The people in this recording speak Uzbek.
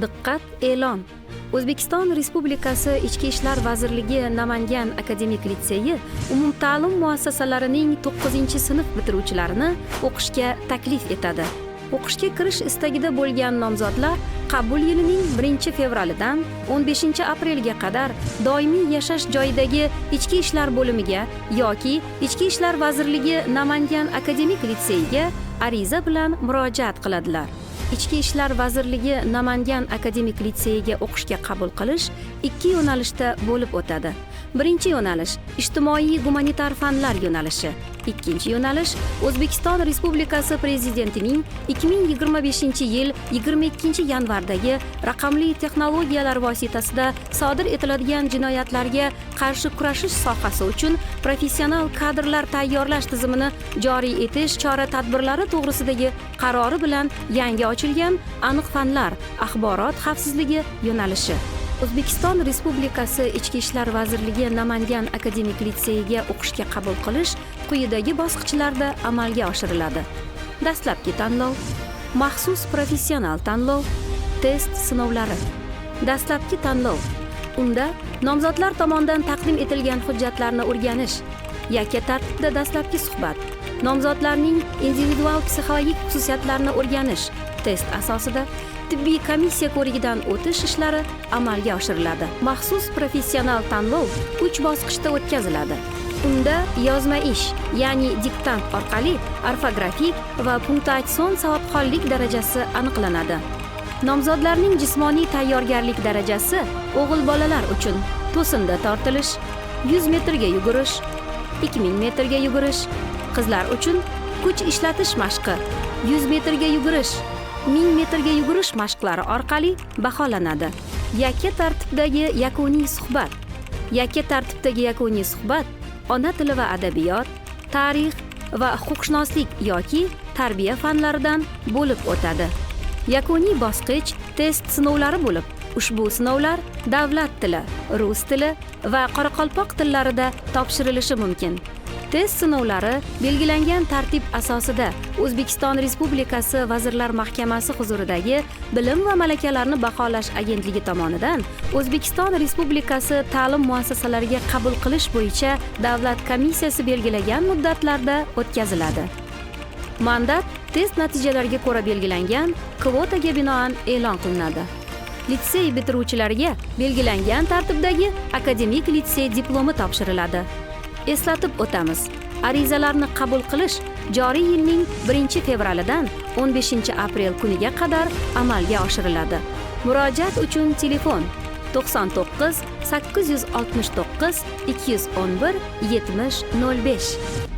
Diqqat, e'lon! O'zbekiston Respublikasi Ichki ishlar vazirligi Namangan akademik litseyi umumta'lim muassasalarining 9-sinf bitiruvchilarini o'qishga taklif etadi. O'qishga kirish istagida bo'lgan nomzodlar qabul yilining 1-fevralidan 15 aprelga qadar doimiy yashash joyidagi ichki ishlar bo'limiga yoki Ichki ishlar vazirligi Namangan akademik litseyiga ariza bilan murojaat qiladilar. Ichki ishlar vazirligi Namangan akademik litseyiga o'qishga qabul qilish ikki yo'nalishda bo'lib o'tadi. Birinchi yo'nalish ijtimoiy gumanitar fanlar yo'nalishi. Ikkinchi yo'nalish O'zbekiston Respublikasi Prezidentining 2025 yil 22 yanvardagi raqamli texnologiyalar vositasida sodir etiladigan jinoyatlarga qarshi kurashish sohasi uchun professional kadrlar tayyorlash tizimini joriy etish chora tadbirlari to'g'risidagi qarori bilan yangi ochilgan aniq fanlar axborot xavfsizligi yo'nalishi. O'zbekiston Respublikasi Ichki ishlar vazirligi Namangan akademik litseyiga o'qishga qabul qilish quyidagi bosqichlarda amalga oshiriladi: dastlabki tanlov, maxsus professional tanlov, test sinovlari. Dastlabki tanlov. Unda nomzodlar tomonidan taqdim etilgan hujjatlarni o'rganish, yakka tartibda dastlabki suhbat, nomzodlarning individual psixologik xususiyatlarini o'rganish, test asosida tibbiy komissiya ko'rigidan o'tish ishlari amalga oshiriladi. Maxsus professional tanlov uch bosqichda o'tkaziladi. Unda yozma ish, ya'ni diktant orqali orfografik va punktuatsion savodxonlik darajasi aniqlanadi. Nomzodlarning jismoniy tayyorgarlik darajasi o'g'il bolalar uchun to'sinda tortilish, 100 metrga yugurish, 2000 metrga yugurish, qizlar uchun kuch ishlatish mashqi, 100 metrga yugurish, 1000 metrga yugurish mashqlari orqali baholanadi. Yakka tartibdagi yakuniy suhbat. Yakka tartibdagi yakuniy suhbat ona tili va adabiyot, tarix va huquqshunoslik yoki tarbiya fanlaridan bo'lib o'tadi. Yakuniy bosqich test sinovlari bo'lib, ushbu sinovlar davlat tili, rus tili va qoraqalpoq tillarida topshirilishi mumkin. Test sinovlari belgilangan tartib asosida O'zbekiston Respublikasi Vazirlar Mahkamasi huzuridagi Bilim va malakalarni baholash agentligi tomonidan O'zbekiston Respublikasi ta'lim muassasalariga qabul qilish bo'yicha davlat komissiyasi belgilagan muddatlarda o'tkaziladi. Mandat test natijalariga ko'ra belgilangan kvotaga binoan e'lon qilinadi. Litsey bitiruvchilariga belgilangan tartibdagi akademik litsey diplomi topshiriladi. Eslatib o'tamiz, arizalarni qabul qilish joriy yilning 1 fevralidan 15 aprel kuniga qadar amalga oshiriladi. Murojaat uchun telefon: 99 869 211 70 05.